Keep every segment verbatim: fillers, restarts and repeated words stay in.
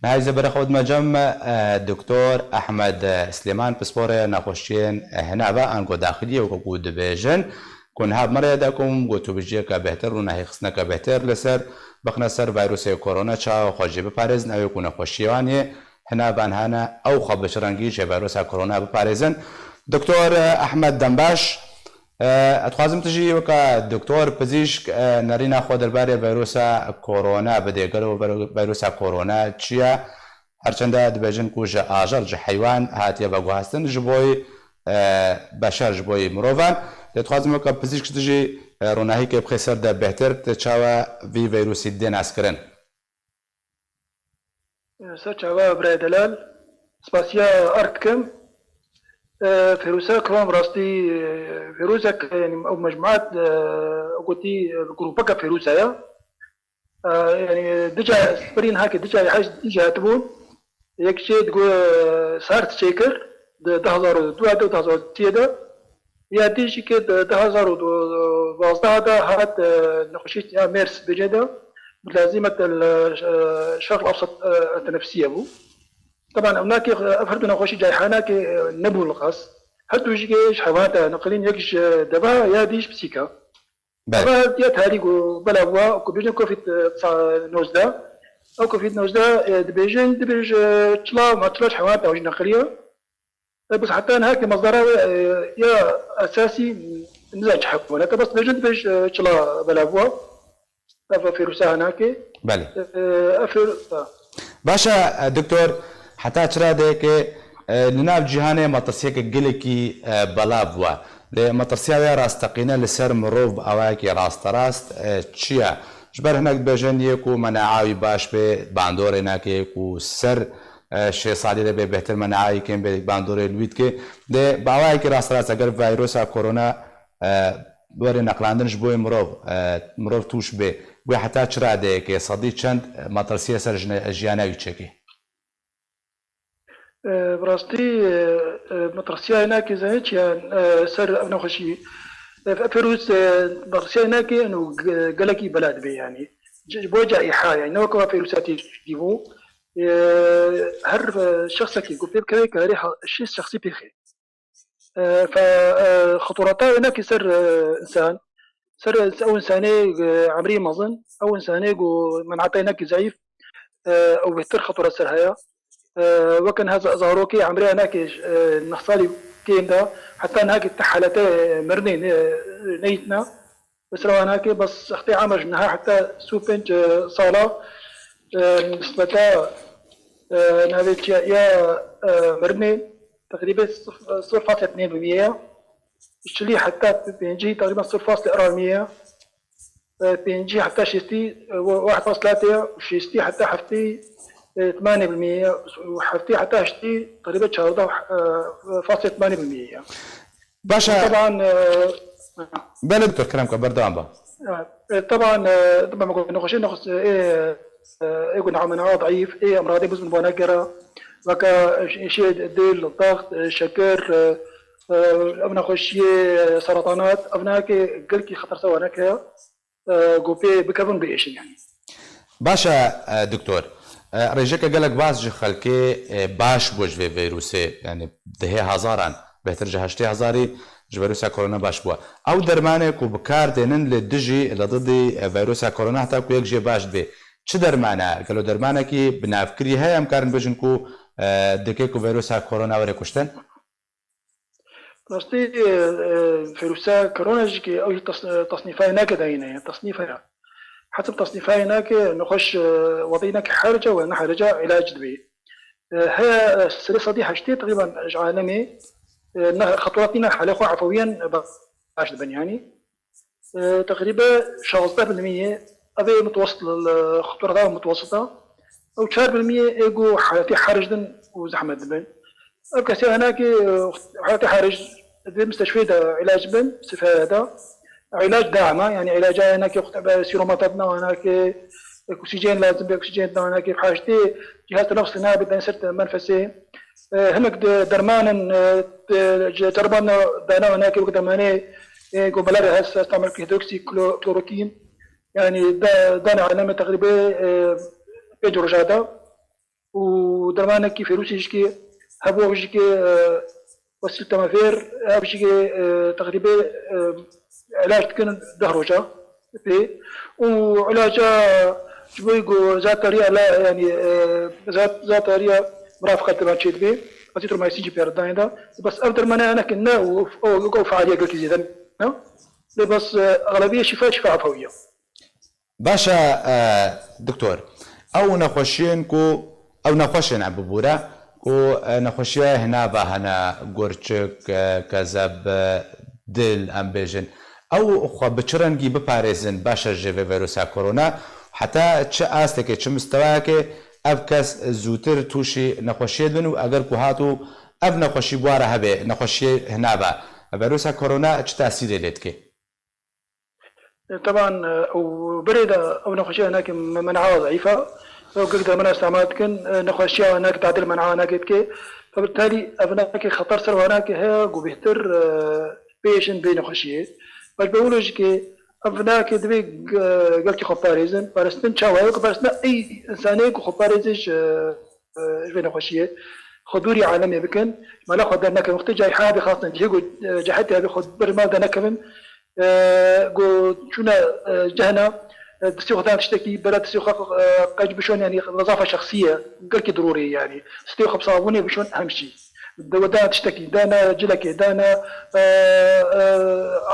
Niha ez ê berê xwe bidime cem, e, Doktor Ehmed Silêman, pisporê nexweşiyên hinava ango daxiliyê, weke ku dibêjin, ku niha bi me re ye de ku gotûbêjiyeke bêhtir, rûnahîxistineke bêhtir li ser bixine ser vayrosê korona, çawa xwe jê biparêzin, ew ê ku nexweşiyê wan yê hinavan hene, ew xwe bi çi rengî ji vayrosa korona biparêzin. Doktor Ehmed, dem baş. E, ez dixwazim tu jî weke doktor, pizîşk, e, nerîna xwe derbarê vayrosa korona bidê. Gelo vayro-, vayrosa korona çi ye? Her çende dibêjin ku ji ajal, ji heywan hatiye veguhastin, ji bo yî, e, beşer, ji bo yî mirovan. Lê dixwazim weke pizîşk tu jî, e, ronahîkê bixê ser de bêhtir, tu çawa vî vayrosî didê naskirin? Ser çava birayê delal, spasiya erd dikim. E, Fêrûse kivan bi rastî, e, fêrûsek, yanî ew mecmuat, e, gotî, e, grûpeke fêrûse ye. E, yanî du ca, berî niha ke du ca hej îca hatibûn. Yek jê digo, e, sert çêkir, di du hezar û duyê de û du hezar û siyê de. Ya dî jî ke di du hezar û duwazdeh de hat, e, nexweşî ya MERS bêje de, mutlazimet el, e, şerq el-awsat, e, tenefsiye bû. Teban ew nakê, ev her du nexweşî cayhanakê, e, nebûn li qas. Her du jî ke ji heywan te neqilîn, yek ji deva ya dî ji pisîka. Belê. Eva ya tarî ku bela bûa, ku bêjin covid, e, sa-, nozdeh. Ew covid nozdeh, e, dibêjin, dibêj, e, çila, ma çila ji heywan te jî neqiliye. E, bes heta niha ke mezdara wê, e, ya esasî nizan çi hebûne. Te bes dibêjin, dibêj, e, çila bela bûa. Ev fêrûsa hinakê. Belê. E, ev fêrûsa. Baş e, e, doktor, heta çi radeyekê, e, li nav cîhanê metirsiyeke gelekî, e, belav bûa. Lê metirsiya wê rasteqîne li ser mirov bi awayekî rasterast, e, çi ye? Ji ber hinek dibêjin yê ku mene'a wî baş bê, bandorê nake ku ser, e, şêst salî de bê bêhtir mene'a wî kêm bê, bandorê li wî dike. Lê bi awayekî rasterast eger vayrosa korona, e, were neqlandin ji bo yê mirov, e, mirov tûş bê, wê heta çi radeyekê, sedî çend, e, metirsiyê ser jine-, jiyana wî çêkê? E, bi rastî, e, e, metirsiyayê nake zanî çi ye, e, ser ev nexweşî, e, ev fêrûs, e, metirsiyayê nake û ge-, gelekî bela dibe yanî. Ji, ji bo caiha yanî, ne weke wa fêrûsa tê dî bû. E, her, e, şexsekî ku pê bikeve, karê ha-, şêst şexsî pêxê. E, fe, e, xeturata wê nake ser, e, însan, ser, ser ew însanê, e, emrî mezin, ew însanê ku menatê nake zayîf, e, ew bêhtir xeturat ser heye. E, weke niha za-, zarokê emrê nake, e, neh salî kêm de, heta niha ke ti halete, e, mirinê ne-, neyîtine. Mesela wan heke bes extê emir ji niha heta sî û pênc, e, sala, e, nisbeta, e, navê çi ya, ya, e, mirinê teqrîbê sif-, sifir faslê nê bi mîye ye. Çilî heta pêncî teqrîben sifir faslê ra bi mîye ye. E, pêncî heta şêstî, e, we-, wahid fasla tê ye û şêstî heta heftî, e, tmanê bi mîye ye û heftî heta heştî teqrîbê çardeh, e, faslê tmanê bi mîye ye. Baş e. Teban, e, Belê doktor, kerem ke, berdewam be. E, e, teban, e, teban me got nexweşî nexus, e, e, ê ku nexwe mene'a zayîf, ê emradê buzin wana gera, weke, e, şê dil, daxt, e, şeker, e, e, ev nexweşiyê, e, seratanat, ev nake gelkî xeterse wana ke, e, ku pê bikevin biêşin yanî. Baş e, e, doktor. E, rêjeke gelek baz ji xelkê, e, baş bû ji vê vîrusê, yanî dihê hezaran, bêhtir ji heştê hezarî ji vîrusa korona baş bû. Ew dermanê ku bi kar tênin li dijî, li didî, e, vîrusa korona heta ku yek jê baş dibe. Çi derman e? Gelo dermanekî binavkirî heye, em karin bêjin ku, e, dike ku vîrusa korona were kuştin? Rastî, e, e, vîrusa korona jî ki ew jî tas-, e, tasnîfayê nake dayîne ye, tasnîf heye. Hesib tasnîfayê nake, nexweş, e, wedî nake herice we ne herice îlac dibê. E, heye, e, serê sedî heştê teqrîben ji alemê, e, ne xeturat nîne, halê xwe efewiyen, e, baş dibin yanî. E, teqrîbe şazdeh bil mîyê, ev ê mutwessit, e, xeturata mutwessita. Ew çar bil mîyê ê ku haletê herij din û zehmet dibin. Ev kesê hinekê, e, haletê herij di misteshfê de îlac bin, sifaya de. Îlac daima, yanî îlaca hinekê xwe be sîromata dina hinekê, oksîjen lazim be, oksîjen dina hinekê, haştê cihaz tenefusê nabe, ben ser menfesê. E, hinek de dermanin, e, de, ji derman dana hinekê wek dermanê, e, gomelerê hest, hest amel hidroksî klo-, klorokîn. Yanî da-, dane aleme teqrîbe, e, pênc roja da. Û dermanekî fêrûsî jî kê hebû, ew jî kê, e, wesîl temevêr, ev jî kê, e, teqrîbê, e, îlaç dikin deh roja pê. Û îlaca ji bo ku zatariya la, yanî, e, zat-, zatariya mirav qeltiban çêdibe, azitromycin jî pê re dayîn da. Bes ev dermane hinekî ne û, û, û fealiye gelkî zêde ne. Lê bes, e, exlebiyê şîfa, şîfa efewî ye. Baş e, e, doktor, ew nexweşiyên ku, ew nexweşên e bibûre ku, e, nexweşiya hinava hene, gurçik, e, kezeb, e, dil, em bêjin. Ew xwe bi çi rengî biparêzin baş e ji vê vîrusa korona? Heta çi astekê, çi mistewayekê ev kes zûtir tûşî nexweşiyê dibin û eger ku hat û ev nexweşî bi wa re hebe, nexweşiyê hinava, vîrusa korona çi tesîrê lê dike? Teban, e, ew berê de ew nexweşiya hinekî me-, menaha zayîf e. Ew gelek dermana îstîmal dikin, e, nexweşiya hinekî tadil menaha hinekî dike. Tabi talî ev hinekî xeter ser hinekî heye ku bêhtir, e, bêşin bê nexweşiyê. Baş be wilo jî ke ev hinekî divê ge-, gelkî xwe parêzin. Parastin çawa ye ku parastina ey insanê ku xwe parêzê ji e, ji vê nexweşiyê xwe dûrî alemê bikin, mala xwe dernekevin. Wextê cayha bê xastin cihê ku, e, cehetê hebê xwe ber mal de nekevin, e, ku çûne, e, cehna, e, distê xwe dan tiştekî, bera distê xwe, e, qenc bişon, yanî wezafa şexsî ye, gelkî dirûrî ye yanî. Distê xwe bi sabûnê bişon hem jî. De we dan tiştekî, dana cilekê, dana, e, e,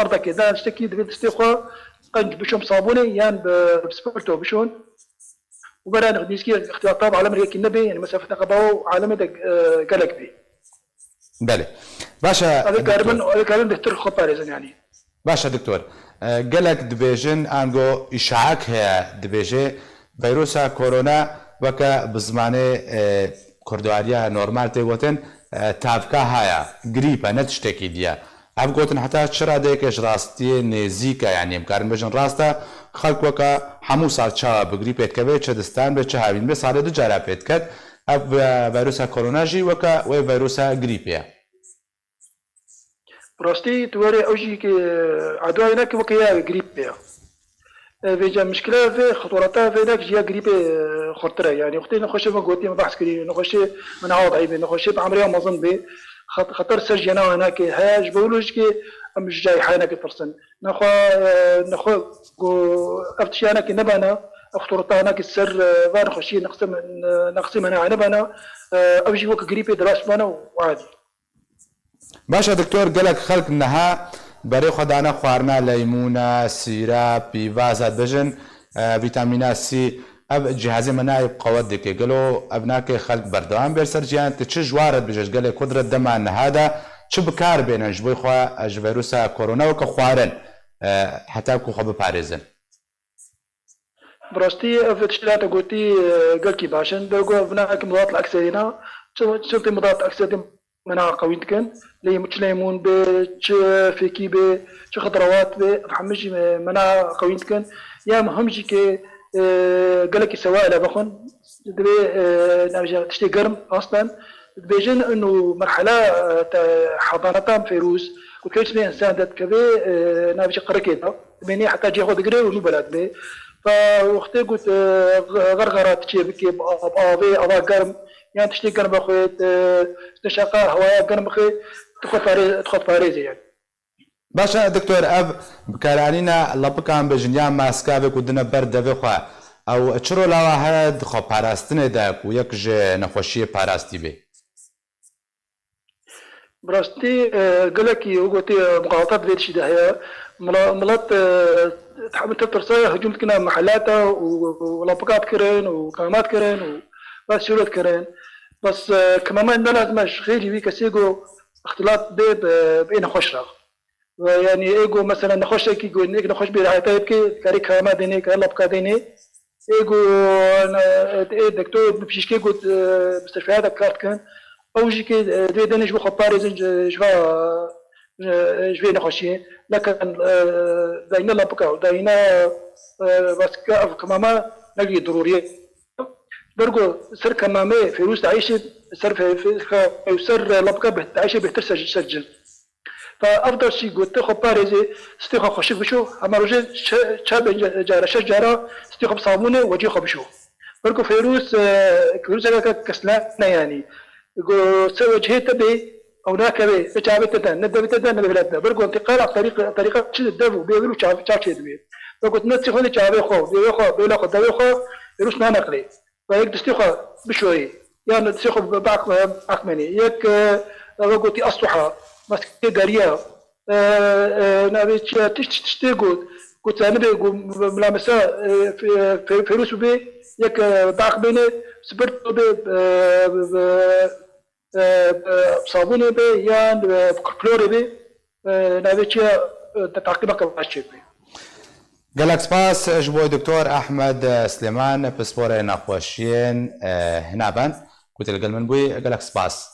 erdekê, dana tiştekî, divê distê xwe qenc bişon bi sabûnê yan bi, bi spirto bişon. û bera nêzîkî îxtîlata bi alemê yekî nebe, yanî mesafeta qebao û alemê de, e, gelek bê. Belê. Baş e, Ev ê karibin, doktor. Ev ê karibin bêhtir xwe parêzin yanî. Baş e, doktor. E, gelek dibêjin, ango îşaek heye, dibêje, vîrusa korona weke bi zimanê, e, kurdwariya normal tê gotin, e, tavka haya, grîp e, ne tiştekî diye. Ev gotin heta çi radeyeke ji rastiyê nêzîk e, yanî em karin bêjin rast e, xelk weke hemû sal çawa bi grîpê dikeve, çi distan be, çi havîn be, salê du cara pê diket. Ev, e, vîrusa korona jî weke wê vîrusa grîpê ye. Bi rastî tu werê ew jî ke, e, edwayê nake weke ya grîpê ye. E, vêca mişkila vê, xetoreta vê nek ji ya grîpê, e, xurtir e. Yanî wextê nexweşê me gotî, me behs kirî, nexweşê me niha daî bê, nexweşê bi emrê ya mezin bê, xet-, xeter ser jiyana we nake heye, ji bo wilo jî ke em ji cayê heyneke tirsin. Nexwe, e, nexwe ku ev tişt yaneke nebana, ev xetoreta yaneke ser, e, va nexweşiyê neqsê me, ne-, neqsê me nayê nebana, e, ew jî weke grîpê derbas bana û adî. Baş e doktor, gelek xelk niha berê xwe dane xwarina leymûna, sîra, pîvaza dibêjin, e, vîtamîna C, ev cihazê me nayê bi qewet dike. Gelo ev nake xelk berdewam bê li ser jiyan? Tu çi ji wan re dibêje, ji gelê Kurd re dema niha de çi bi kar bênin ji bo xwe, e, ji vîrusa korona weke xwarin, e, heta ku xwe biparêzin? Bi rastî ev tiştê te gotî, e, gelkî baş in. Ber ku ev ne weke mudat li eksedê ne, çi, çi tê mudat li eksedê me niha qewîn dikin. Lê çi leymûn be, çi fêkî be, çi xidrawat be, ev hemû jî me, me niha qewîn dikin. Ya muhim jî ke, e, gelekî sewaîle bixwin. Divê, e, navêje tiştê germ aslen. Dibêjin ino merhela, e, te, hedaneta fêrûz, ku kesmê însan de dikeve, e, navêje qirikê de. Dibênê heta cihê xwe digire û nû bela dibê. Fa wextê ku, e, xerxera tu çê bikê, bi av-, bi avê, ava germ, yan tiştê germ bixwê, e, tu şeqa hewaya germ bixwê, tu xwe parê-, tu xwe diparêzê yani. Baş e doktor, ev bikaranîna lepikan bêjin ya maska vê ku dine ber devê xwe, ew çi rola wa heye di xweparastinê de ku yek ji nexweşiyê parastî bê? Bi rastî, e, gelekî, wek gotî, e, muxalata di vê tiştî de heye. Mila-, milet, e, hemî tev tirsa ye, hicûm dikine mehelata û, û lapika dikirin û kema dikirin û bes şûro dikirin. Bes, e, kemama ne lazim e ji xêrî wî kesê ku îxtilat bê bi, bi ê nexweş re. Ve yanî ê ku mesela nexweşekî ku êk nexweş bê rehayetayê bike, dikarê kema dênê, dikarê lapika dênê. Ê ku, e, ê doktor, pişîşkê ku, e, mistişfeya de kar dikin, ew jî ke, e, divê dênê ji bo xwe parêzin ji, ji va, e, ji vê nexweşiyê. Nekin, e, dayîne lapika, dayîne, e, baskika ev kemama negirî dirûriyê. Ber ku ser kemamê fêrûz diayîşê, ser fe-, fe-, fe-, ser lapika beh-, diayîşê bêhtir ser, ser cil. Fa ev der jî gote xwe parêzê, stê xwe xweşik bişo, hema rojê çe-, çar pênc cara, şeş cara stê xwe bi sabûnê û cihê xwe bişo. Belku Fêrûz, e, Fêrûz heke keslan e yanî. Go se wecihê te bê, ew nakeve, ne çavê te de, ne devê te de, ne devê te de. Belku întiqala terîq-, terîqa çi dev û bêvil û çav, çav çê dibê. Belku ne çi xwe çavê xwe, bêvê xwe, bêla xwe, devê xwe, Fêrûz naneqlê. Ve yek distê xwe bişoyê. Yan distê xwe bi-, bak-, akmenê. Yek, e, ve gotî Estuha, meskê deriya. E, e, navê çi ye? Tişt, tişt, tiştê got. Got, "Zanibê, got, Mila Misa, e, Fe-, Fe-, Fêrûz bibê, yek, e, dax bêne, spirt bê, e, e, e, e, sabûnê bê, yan, e, klorê bê, e, navê çi ye, e, te-, taqîbeke baş çêbê." Gelek spas ji bo Doktor Ehmed Silêman, pisporê nexweşiyên, e, hinavend, ku te li gel min bûyî. Gelek spas.